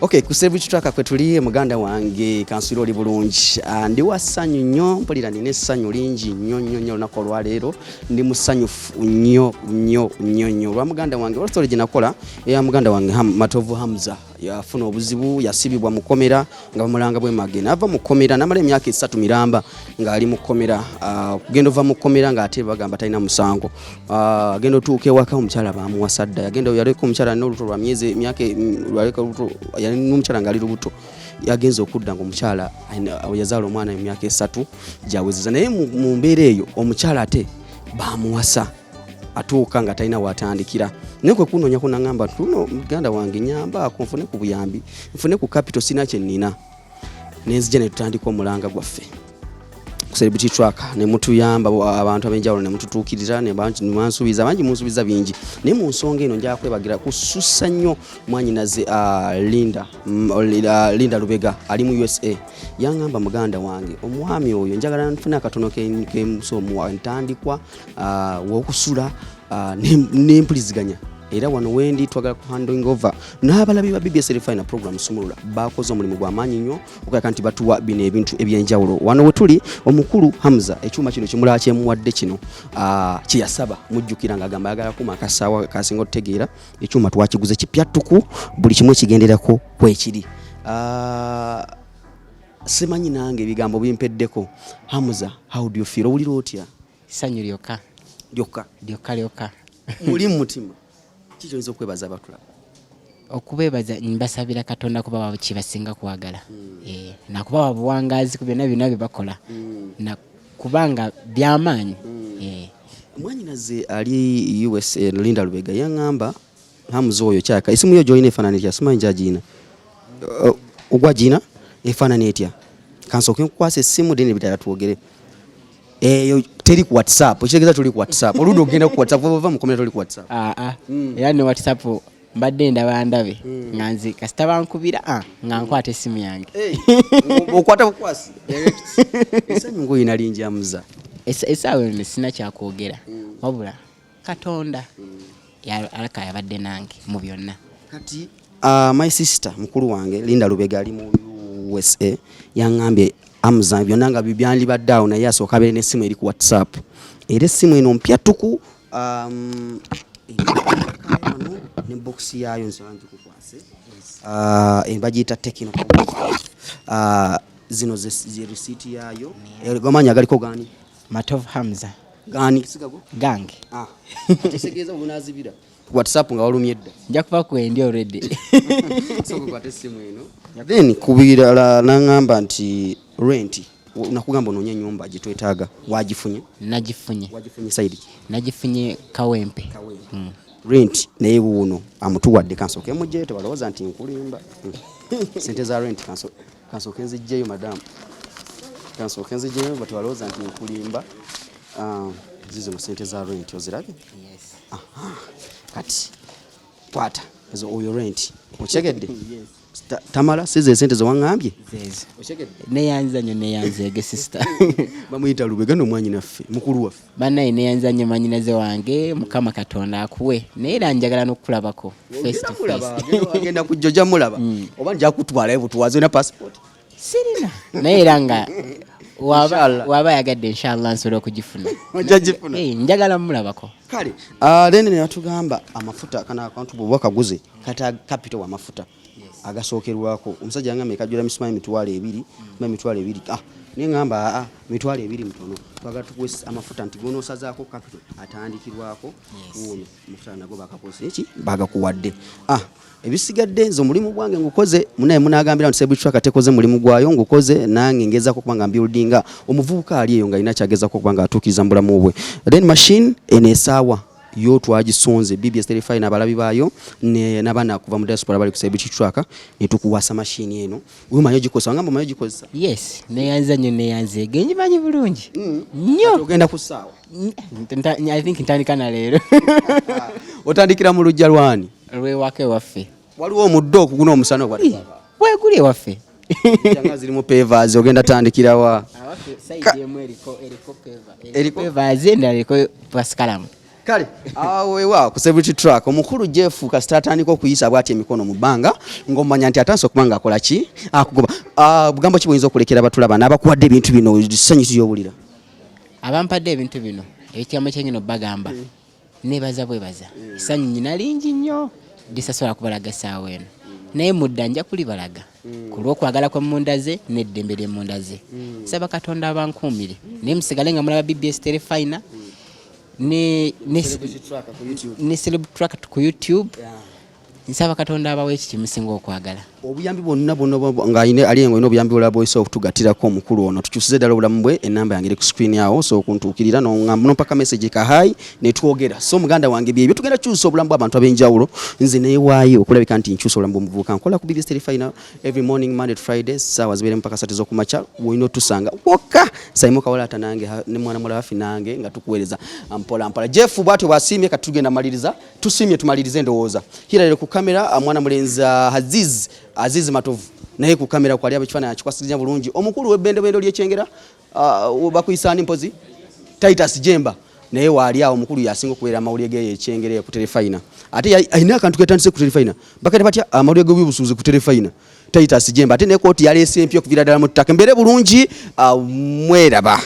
Okay, ku Celebrity Tracker kwe tuli. Muganda wange Kanswira, oli bulungi? Ah, ndi wa ssanyu nnyo, mpulira nina essanyu lingi nnyo nnyo nnyo olunaku olwaleero. Ndi musanyufu nnyo nnyo nnyo nnyo olwa muganda wange, olwa story gye nakola eya muganda wange Matovu Hamza. Yafuna obuzibu, yasibibwa mu kkomera nga bamulanga bwemage, nava mu kkomera namala emyaka 3 miramba ng'ali mu kkomera. Ah, kugenda ova mu kkomera ng'ate bagamba talina musango. Ah, agenda otuuka ewaka, omukyala bamuwasa dda. Yagenda yaleka omukyala alina olubuto lwa myezi emyaka lwaleka olubuto, yalina omukyala ng'ali lubuto. Yagenza okudda nga omukyala yazaala omwana emyaka 3 gyawezeza, naye mu mbeera eyo omukyala ate bamuwasa, atuuka nga talina watandikira. Naye kwe kunoonya kunaŋŋamba, tuno muganda wange, nyambaako nfune ku buyambi, nfune ku capital, sina kye nnina. Nenzija ne tutandika omulanga gwaffe ku Celebrity Tracker, ne mutuyamba abantu ab'enjawulo, ne mututuukirira, ne bansuubiza bangi, munsuubiza bingi. Naye mu nsonga eno njala kwebagira kusussa nnyo mwanyinaze Linda, Linda Lubega ali mu USA. Yaŋŋamba, "Muganda wange, omwami oyo njagala nfune akatono kemusomuwa ntandikwa wokusula nempuliziganya." Era wano wendi twagala ku handing over n'abalabi ba BBS Refina program Sumulula. Bakoze omulimu gwa maanyi nnyo okulabika nti batuwa bino ebintu ebyenjawulo. Wano we tuli, omukulu Hamza ekyuma kino kimulala kyemuwadde kino, kyeyasaba. Mujjukira ng'agamba ayagala kuma akasaawa kasinga otutegeera. Ekyuma twakiguze kipya ttuku, buli kimu ekigenderako kwekiri. Simanyi nange ebigambo bimpeddeko. Hamza, how do you feel? Owulira otya? Ssanyu lyokka. Lyokka? Lyokka lyokka. Muli mu mutima kiki oyinza okwebaza abatulaba? Okubeebaza, mbasabira Katonda kubawa kibasinga kwagala. Eh, nakubawa buwangaazi ku byonna byonna bye bakola, na kubanga byamaanyi. Eh. Mwanyinaze ali USA, Linda Lubega, yaŋŋamba Hamuza oyo kyaka esimu yo gyolina efaanana etya? Simanyi gyagiina. Ogwa giina efaanana etya? Kansooke nkukwasa essimu, then ebirala twogere. Eyo teri ku WhatsApp, ekitegeeza toli ku WhatsApp. Oludda ogenda ku WhatsApp, ova mukomera toli ku WhatsApp. Aa, era ne WhatsApp mbadde ndaba ndabe nga nze kasita bankubira, nga nkwata essimu yange. Okwata bukwasi. Essanyu ngaolina lingi, Hamuza. Essaawa eno sina kyakwogera, wabula Katonda alaka yabadde nange mu byonna. Kati my sister, mukulu wange Linda Lubega ali mu USA, yaŋŋambye Amuza byonna nga byandibadde awo, naye asooka abeere n'essimu eri ku WhatsApp. Era essimu eno mpya tuku, wano ne box yaayo nsaba ngikukwase. Bagiyita Tecno. Zino ze receipt yaayo. Gamanyi agaliko gani? Matovu Hamza. Gani sigago? Gange. Ah, kitegeeza obunazibira WhatsApp nga walumye dda. Nja kuba kwendi already. Sooka okwate essimu eno. Then ku birala naŋŋamba nti rent, nakugamba onoonye ennyumba gye twetaaga, wagifunye? Nagifunye. Wagifunye side ki? Nagifunye Kawempe. Rent naye wuuno amutuwadde. Kansooke mugyeyo, tebalowooza nti nkulimba. Sente za rent kansooke nzijjeyo, madamu, kansooke nzijjeyo tebalowooza nti nkulimba. Ah, zizino sente za rent, ozirabye? Yes. Aha. Kati kwata ezo, oyo rent okyegedde? Tamala size esente zewaŋŋambye. Zezo. Okyegedde? Neyanza nnyo, neyanzeege sister. Bamuyita Lubega, nomwanyi naffe, mukulu waffe. Bannaye, neyanza nnyo manyinaze wange. Mukama Katonda akuwe, naye era njagala n'okukulabako face to face. Agenda kujja, ojja mulaba, oba nja kutwalayo butwazi. Olina passport? Sirina, naye era nga Inshallah. waba ayagadde, inshallah nsobola okugifuna. Ojja gifuna. Eh, njagala mulabako. Kale, then ne batugamba amafuta kana akantu bw'oba kaguze kata capital w'amafuta agasookerwako. Omusajja yangamba ekajjula misuma 20,000, ma 20,000. Ah, naye ngamba aa, 20,000 mutono, twagala tukuwe amafuta nti gonoosazaako capital atandikirwako. Wuuno amafuta nago bakakozesa eki bagakuwadde. Ah, ebisigadde nze omulimu gwange ngukoze. Munaye munagambira nti Celebrity Tracker tekoze mulimu gwayo. Ngukoze nange, ngezaako okuba nga mbuildinga omuvubuka ali eyo nga alina kyagezako okuba nga atuukiriza mu bulamu bwe. Then machine eno esaawa yo twagisonze BBS 35 n'abalabi baayo n'abaana kuva mu diaspora bali ku Celebrity Tracker, ne tukuwasa machine eno. Omanyi ogikozesa? Wangamba omanyi ogikozesa. Yes, neyanza nnyo, neyanzeege, ngimanyi bulungi nnyo. Ogenda ku ssaawa? I think ntandika na leero. Otandikira mu luggya lwani? Lwewaka ewaffe. Waliwo omuddo okuguna omusana ogwa Weguli ewaffe. Nga zirimu pavers, ogenda tandikirawa? Awaffe side emu eriko paver. Eriko? Pavers, endala eriko pasikalamu. Kale awo ewa ku Celebrity Track, omukulu Jeff kasita atandika okuyisa bwati emikono mu bbanga, ng'omanya nti atandise okuba nga akola ki, akugoba. Ah, bugambo ki buyinza okulekera abatulaba n'abakuwadde ebintu bino, ssanyu ki ly'owulira? Abampadde ebintu bino, ekigambo kyengenda obbagamba, nebaza bwebaza. Essanyu nyina lingi nnyo lisasobola kubalaga essaawa eno, naye mudda nja kulibalaga ku lw'okwagala kwe mundaze n'eddembe lye mundaze. Nsaba Katonda abankuumire, naye musigale nga mulaba BBS Terefayina ne Celeb Track ku YouTube. Nsaba Katonda abawe eki kimusinga okwagala. Obuyambi bwonna bwonna nga ali engo olina obuyambi bulala bw'osobola okutugattirako omukulu ono tukyusize ddala obulamu bwe. Enamba yange eri ku screen awo, so okuntuukirira nompaka message ka hi netwogera. So muganda wange, byebyo tugenda kukyusa obulamu bw'abantu ab'enjawulo. Nze neewaayo okulabika nti nkyusa obulamu bw'omuvubuka. Nkola ku BBS Terefayina every morning, Monday to Friday, saawa zibeere mpaka 3 z'okumakya. Wolina otusanga wokka Saimu Kawalata nange ne mwana muwala Hafi nange nga tukuweereza mpola mpola. Jeff bwatyo bwasiimye. Kati tugenda maliriza, tusiimye, tumalirize endowooza hiralero ku kamera. Mwana mulenzi Aziz, Aziz Matovu, naye ku kamera kwali abekifaananyi akikwasiriza bulungi. Omukulu w'ebbendobendo ly'ekyengera, bakuyisaani mpozi Titus Jemba, naye waali awo. Omukulu yasinga okubeera amawulire ge ekyengera ku Terefayina, ate alina akantu ketandise ku Terefayina, bakati batya amawulire g'ebyobusuubuzi ku Terefayina. Titus Jemba ate ne kooti yaleese empya okuviira ddala mu ttaka. Mbeere bulungi, mweraba.